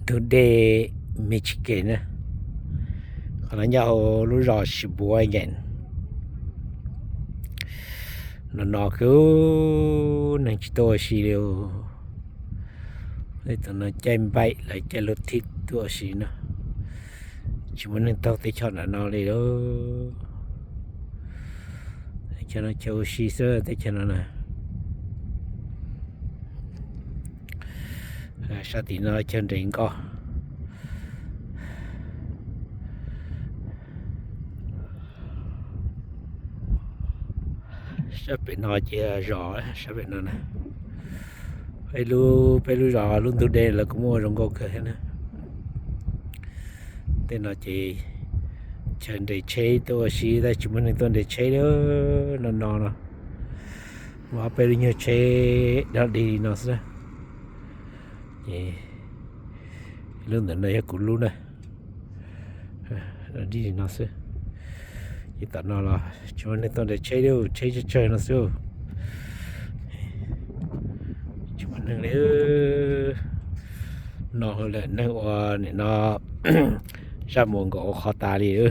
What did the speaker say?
Dundee, Michigan ນະ, ຂອງເຮົາຢູ່ Little Rock, Sheboygan. ນອນໆຄື ນັ່ງຈິໂຕຊິເລວ ເອີ ຕອນນັ້ນໃຈໄບ ແລະ ໃຈລົດທິດຕົວຊິເນາະ. ຊິມາໜຶ່ງຕອກແຕ່ເຈົ້ານະນອນເລີຍເດີ. ເຈົ້ານະ ເຈົ້າຊິເຊີແຕ່ເຈົ້ານະນະ. ເອີ ຊາຕິນອ ເຊີນເດງກໍ ຊາເປນອ ເຈອ ຊາເປນອ ນະ. ໄປລູ ໄປລູ ຈອ ລຸນຕູເດ ແລ້ວກໍມົວລົງກໍເກີດນະ. ເຕນອ ເຈ ເຊີນເດ ເຊໂຕຊິ ໄດ້ຈຸມັນຕົນເດ ເຊເດີ ນອນໆ ເນາະ. ວ່າໄປເລີຍເຊ ດອດດີນອສ ເອີ ລຸນເດີນະ ຍາກູລຸນະ ເອີ ດອດດີນອສ ເອີ ອີຕານອລ ຈຸມັນຕົນເດ ເຊເດີ ເຊເຊເຊນອສ ເອີ ຈຸມັນໜຶ່ງເດີ ນອນເລີຍ ນັ່ງອອນນີ້ເນາະ ຊາມໂມງກໍອອກຄອຕາລີເດີ.